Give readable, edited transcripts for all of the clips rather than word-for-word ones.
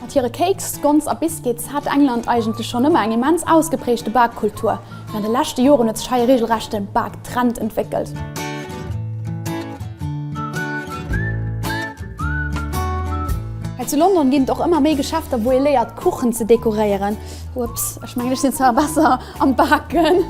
Mat hire Cakes, Scones a Biscuits hat England eigentlech schonn ëmmer eng immens ausgeprägte Bakkultur, mee an de leschte Joren huet sech hei e regelrechte Baktrend entwéckelt. Hei zu London ginn et och ëmmer méi Geschäfter, wou ee léiert Kuchen ze dekoréieren. Ups, ech mengen ech sinn zwar besser am Baken.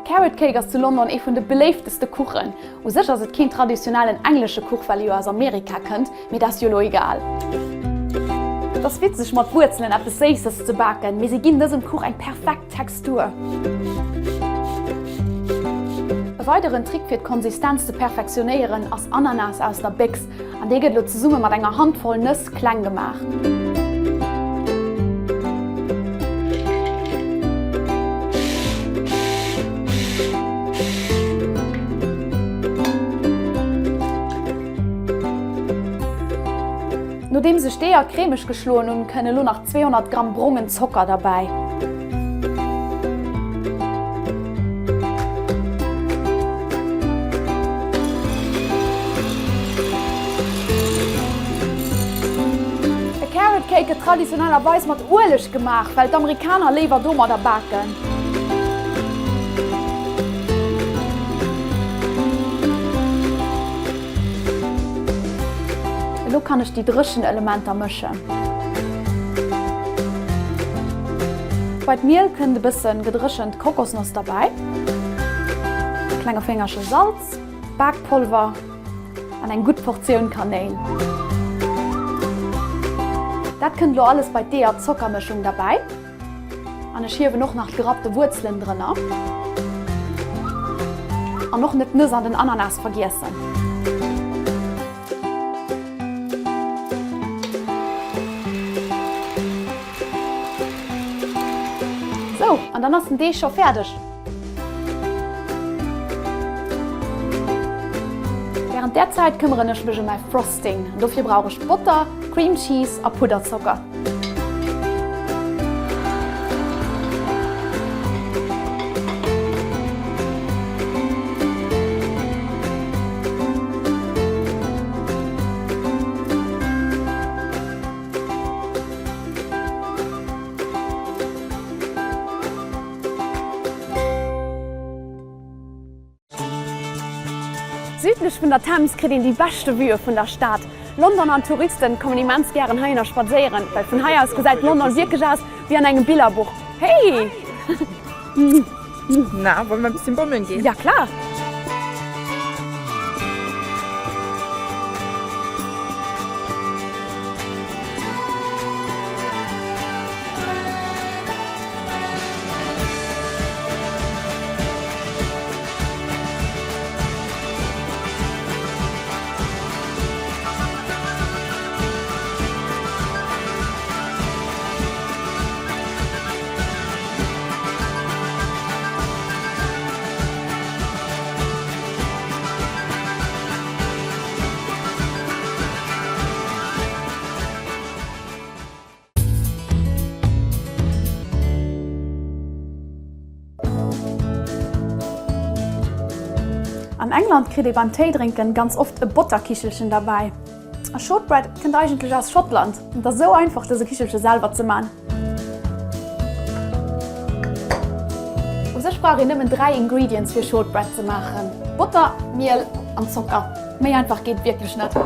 Carrot Cake ass zu London ee vun de beléifteste Kuchen. U sech ass et keen traditionellen englesche Kuch, well e jo aus Amerika kënnt, mee dat ass jo elo egal. Et ass witzeg mat Wuerzelen eppes Séisses ze baken, mee se ginn dësem Kuch eng perfekt Textur. E weideren Trick fir d'Konsistenz ze perfektionéieren ass Ananas aus der Béchs. An dee gëtt elo zesumme mat enger Handvoll Nëss kleng gemaach. Nodeems ech d'Eeër cremeg geschloen hunn, kënn elo nach 200 Gramm brongen Zocker derbäi. E Carrot Cake gëtt traditionellerweis mat Ueleg gemaach, well d'Amerikaner léiwer domadder baken. Elo kann ech déi dréchen Elementer mëschen. Bei d'Miel kënnt e bëssen gedréchent Kokosnoss derbäi, e klenge Féngerche Salz, Bakpolver an eng gutt Portioun Kanéil. Dat kënnt elo alles bei d'Eeër-Zocker-Mëschung derbäi. An ech hiewen och nach d'gerappte Wuerzelen drënner. An och net d'Nëss an den Ananas vergiessen. Sou, an dann ass den Deeg scho fäerdeg. Während där Zäit këmmeren ech mech ëm mäi Frosting. Dofir brauch ech Botter, Cream Cheese a Pudderzocker. Südlech vun der Thames kritt een déi beschte Vueë vun der Stad. London an Touristen kommen immens gären heihinner spadséieren, well vun hei aus gesäit London wierklech aus wéi an engem Billerbuch. Hey! Na, wollen wir ein bisschen bummeln gehen? Ja klar! An England kritt ee beim Téidrénken ganz oft e Botterkichelchen derbäi. A Shortbread kënnt eigentlech aus Schottland an et ass esou einfach dëse Kichelche selwer ze man. U sech brauch een nëmmen 3 Ingredients fir Shortbread ze maachen, Botter, Miel an Zocker. Méi einfach geet wierklech net.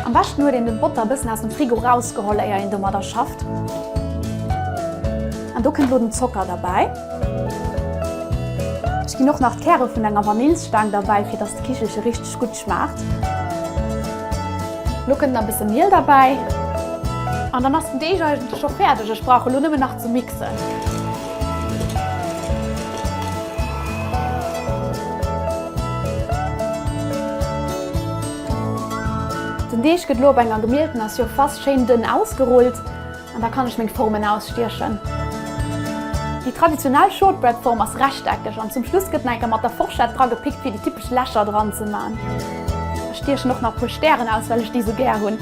Am beschten huet een den Botter e bëssen aus dem Frigo rausgeholl éier een domadder schafft. An do kënnt lo den Zocker derbäi. Ech ginn och nach d'Käre vun enger Vanillsstaang derbäi fir dass de Kichelche richteg gutt schmaacht. Lo kënnt nach e bësse Miel derbäi. An dann ass den Deeg eigentlech scho fäerdeg. Ech brauch elo nëmmen nach ze mixen. Deeg gëtt elo op enger gemieltener Surface schéin dënn ausgerullt an da kann ech meng Formen ausstiechen. Déi traditionell Shortbread-Form ass rechteckeg an zum Schluss gëtt nach eng Kéier mat der Forschett dra gepickt fir déi typesch Lächer dran ze man. Ech stiechen och nach e puer Stären aus, well ech déi sou gär hunn.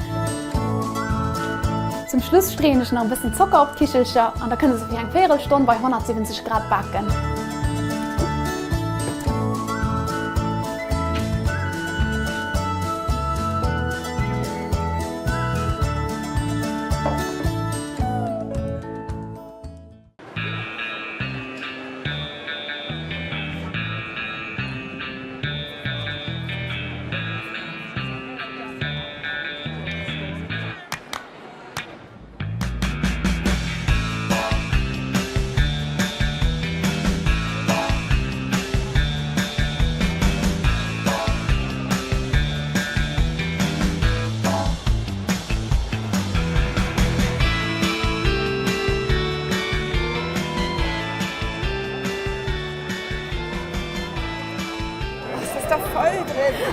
Zum Schluss streeën ech nach e bëssen Zocker op d'Kichelcher an da kënne se fir eng Véierelstonn bei 170 Grad baken.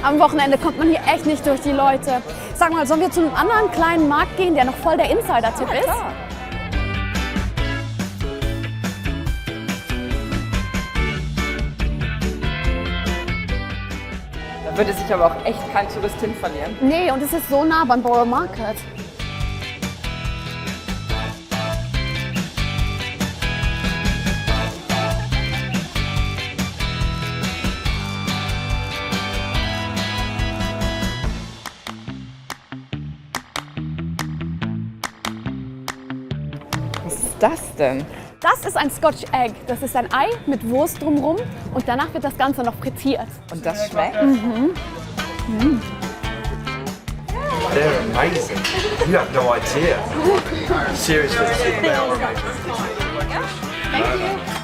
Am Wochenende kommt man hier echt nicht durch die Leute. Sag mal, sollen wir zu einem anderen kleinen Markt gehen, der noch voll der Insider-Tipp ist? Klar. Da würde sich aber auch echt kein Tourist hin verlieren. Nee, und es ist so nah beim Borough Market. Was ist das denn? Das ist ein Scotch Egg. Das ist ein Ei mit Wurst drumrum und danach wird das Ganze noch frittiert. Und das schmeckt? Mhm. Mm. They're amazing. You have no idea. Seriously, they are amazing. Thank you.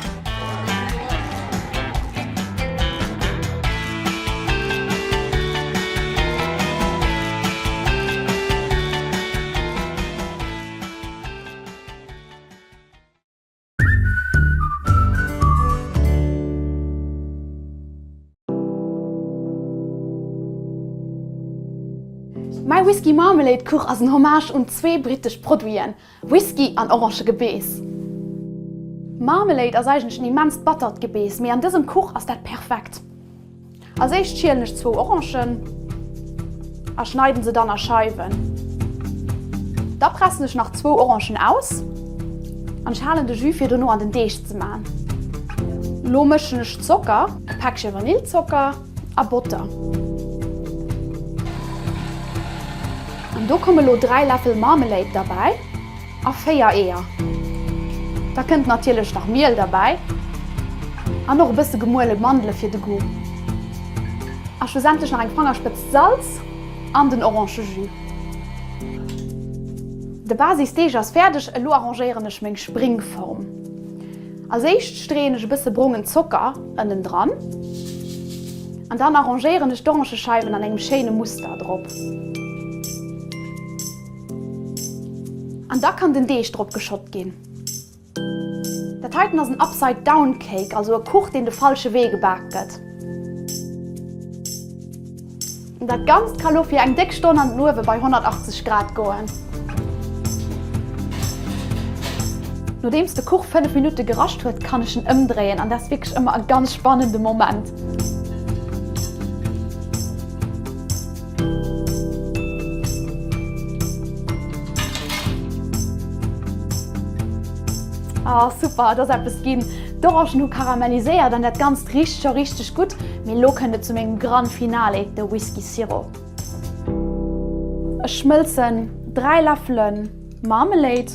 Mäi Whisky Marmalade Kuch ass en Hommage un zwee britesch Produiten, Whisky an Orangegebeess. Marmalade ass eigentlech en immenst battert Gebeess, mee an dësem Kuch ass dat perfekt. Als éischt schielen ech zwou Orangen a schneiden se dann a Scheiwen. Da pressen ech nach zwou Orangen aus an ech halen de Jus fir dono an den Deeg ze man. Lo mëschen ech Zocker, e Päckche Vanillzocker a Botter. An do komme lo 3 Läffel Marmelade derbäi. A 4 Eeër. Da kënnt natierlech nach Miel derbäi an och e bësse gemuele Mandele fir de Goût. A schlussendlech nach eng Fangerspëtzt Salz an den Orangejus. De Basisdeeg ass fäerdeg, elo arrangéieren ech meng Springform. Als éischt streeën ech e bësse brongen Zocker ënnen dran an dann arrangéieren ech d'Orangescheiwen an engem schéine Muster drop. An da kann den Deeg drop geschott ginn. Dat heiten ass en Upside Down Cake, also e Kuch deen de falsche Wee gebak gëtt. Dat Ganzt ka lo fir eng déck Stonn an den Uewe bei 180 Grad goen. Nodeems de Kuch 5 Minutte gerascht huet, kann ech en ëmdréien an dat ass wierklech ëmmer e ganz spannende Moment. Oh super, et ass eppes ginn. D'Orangen hu karamelliséiert an dat Ganzt richt scho richteg gutt. Mee elo kënnt et zu mengem Grand Finale, de Whisky Sirop. Ech schmëlzen 3 Läffele Marmelade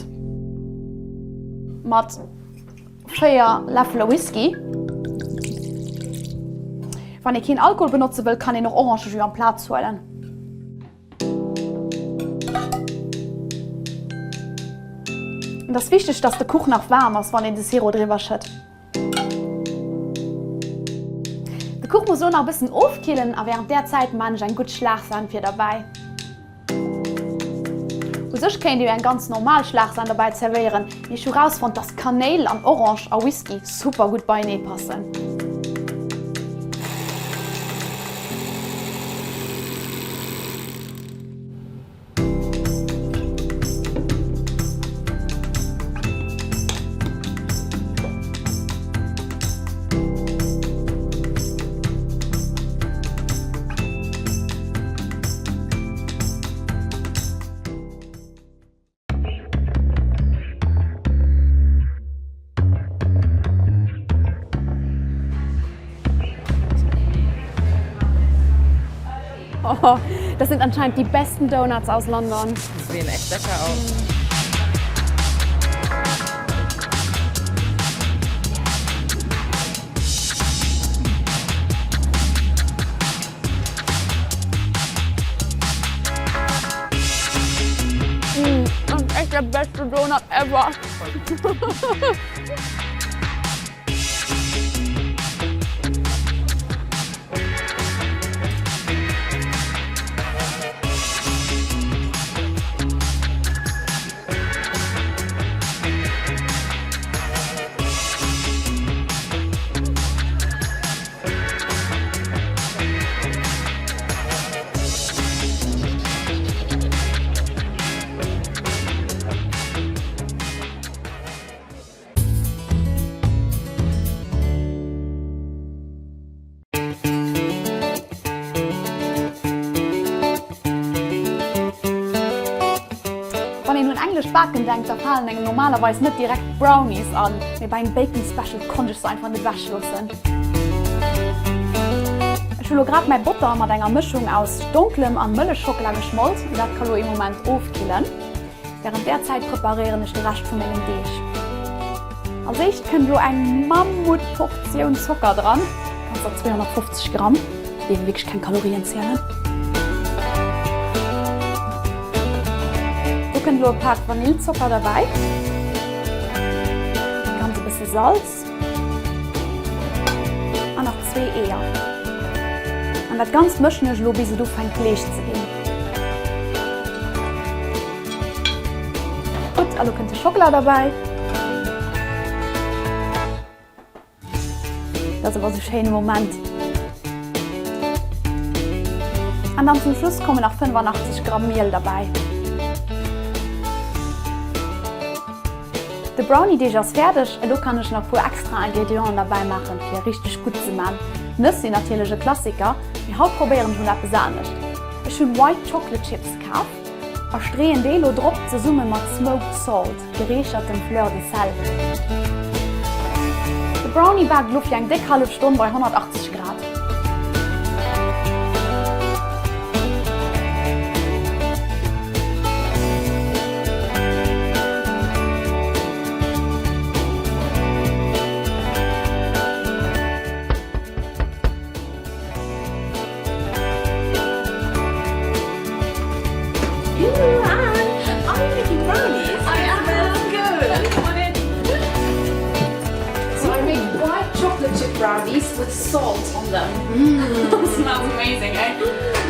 mat 4 Läffele Whisky. Wann ee keen Alkohol benotze wëll, kann een och Orangejus amplaz huelen. Et ass wichteg, dass de Kuch nach waarm ass, wann een de Sirop driwwer schëtt. De Kuch muss elo nach e bëssen ofkillen a wärend där Zäit maan ech eng gutt Schlagsan fir derbäi. U sech kéint ee jo eng ganz normal Schlagsan derbäi zerwéieren, mee ech hu rausfonnt, dass Kanéil an Orange a Whisky super gutt beienee passen. Oh, das sind anscheinend die besten Donuts aus London. Die sehen echt lecker aus. Mm, das ist echt der beste Donut ever. Wann een un englesch Baken denkt, da falen engem normalerweis net direkt Brownies an, mee bei engem Baking Special konnt ech se einfach net ewech loossen. Ech hu lo grad mäi Botter mat enger Mëschung aus donklem an Mëllechschockela geschmolz, dat ka lo ee Moment ofkillen. Während där Zäit preparéieren ech de Rescht vu mengem Deeg. Als éischt kënnt elo eng Mammutportioun Zocker dran, ganzer 250 Gramm, ech dierf wierklech keng Kalorien zielen. Do kënnt elo e Pak Vanillzocker derbäi, ganz e bësse Salz an nach zwee Eeër. An dat Ganzt mëschen ech elo bis et ufänkt bleech ze ginn. Gutt, a lo kënnt de Schockela derbäi. Dat ass awer sou schéin e Moment. An dann zum Schluss kommen nach 85 Gramm Miel derbäi. De Brownie-Deeg ass fäerdeg, elo kann ech nach puer extra Ingredienten derbäi maachen fir e richteg gutt ze man. Nëss sinn natierlech e Klassiker, mee haut probéieren ech mol eppes anescht. Ech hunn White Chocolate Chips kaf a streeën déi elo drop zesumme mat Smoked Salt, gereechertem Fleur de Sel. De Brownie baakt elo fir eng déck hallef Stonn bei 180 Grad. Brownies with salt on them. Mm. Smells amazing, eh?